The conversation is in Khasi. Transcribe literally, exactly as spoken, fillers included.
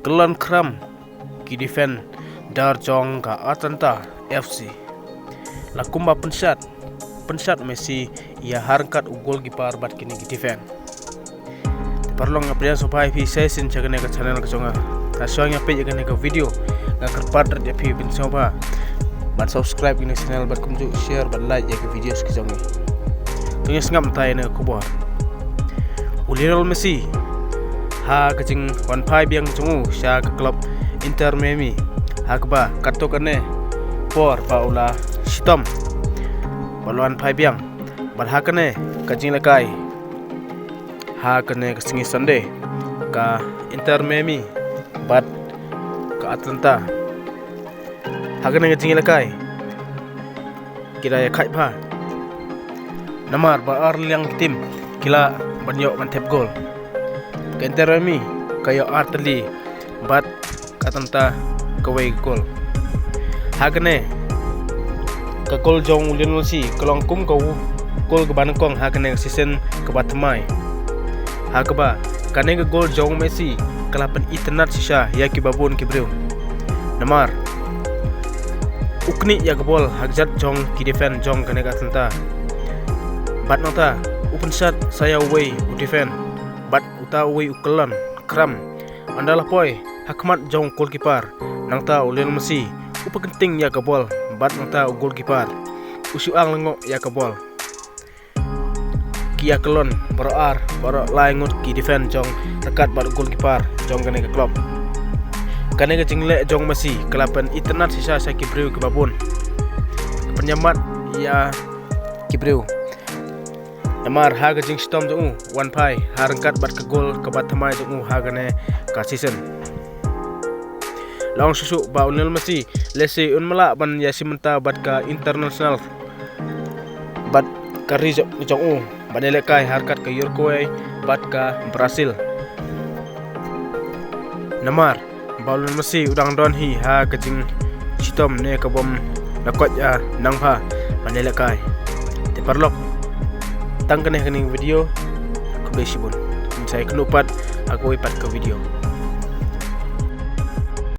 kyllon khram ki defender jong ka Atalanta F C. La kumba pynshad, pynshad Messi ïa ha ryngkat u goalkeeper bad kine ki defender. Te paralok, nga pdiang sngewbha ïa phi sa shisien sha kane ka channel ka jong nga. Hashwa nga peit ïa kane ka video, nga kyrpad rit ïa phi ban sngewbha ban subscribe ïa kane ka channel bad kumjuh share bad like ïa ka video ka jong ngi. To ngin sngap mynta ïa kane ka khubor. U Lionel Messi ha ka jingwan phai biang jong u sha ka club Inter Miami, ha kaba katto katne por ba u la shitom ba u la wan phai biang. Bad ha kane ka jingïalehkai, ha kane ka sngi Sunday, ka Inter Miami bad ka Atalanta, ha kane ka jingïalehkai ki la ïakhaid bha. Namar ba ar liang ki team ki lah ban ïoh ban thep gol. Ka Inter Miami ka ïoh ar tylli bad ka Atalanta kawei ka gol. Ha kane ka gol jong u Lionel Messi ka long kum ka gol kaba nyngkong ha kane ka season kaba thymmai, ha kaba kane ka gol jong u Messi ka la pynitynnad shisha ïa kiba bun ki briew. Namar u knieh ïa ka bol ha kjat jong ki defender jong kane ka Atalanta. Bad nangta u pynshad sa ïa uwei u defender bad uta uwei u kyllon khram. Ynda la poi ha khmat jong u goalkeeper, nangta u Lionel Messi u pynkynting ïa ka bol bad nangta u goalkeeper u shu ang lyngngoh ïa ka bol. Ki ïa kyllon baroh ar, baroh lai ngut ki defender jong ryngkat bad u goalkeeper jong kane ka club. Kane ka jingleh jong Messi ka la pynitynnad shisha sha ki briew kiba bun, ka pynïamat ïa ki briew. Namar ha ka jingshitom jong u wan phai ha ryngkat bad ka gol kaba thymmai jong u ha kane ka season. La ong shuh shuh ba u Lionel Messi lehse un mlak ban ïashim bynta bad ka international bad ka ri jong u ban ïalehkai ha ryngkat ka Uruguay bad ka Brazil. Namar ba u Lionel Messi u dang don hi ha ka jingshitom ne ka bym la koit ïa nang bha ban ïalehkai. Te paralok, tang kane kane ka video. Khublei shibun. Ngin sa ïakynduh pat ha kawei pat ka video.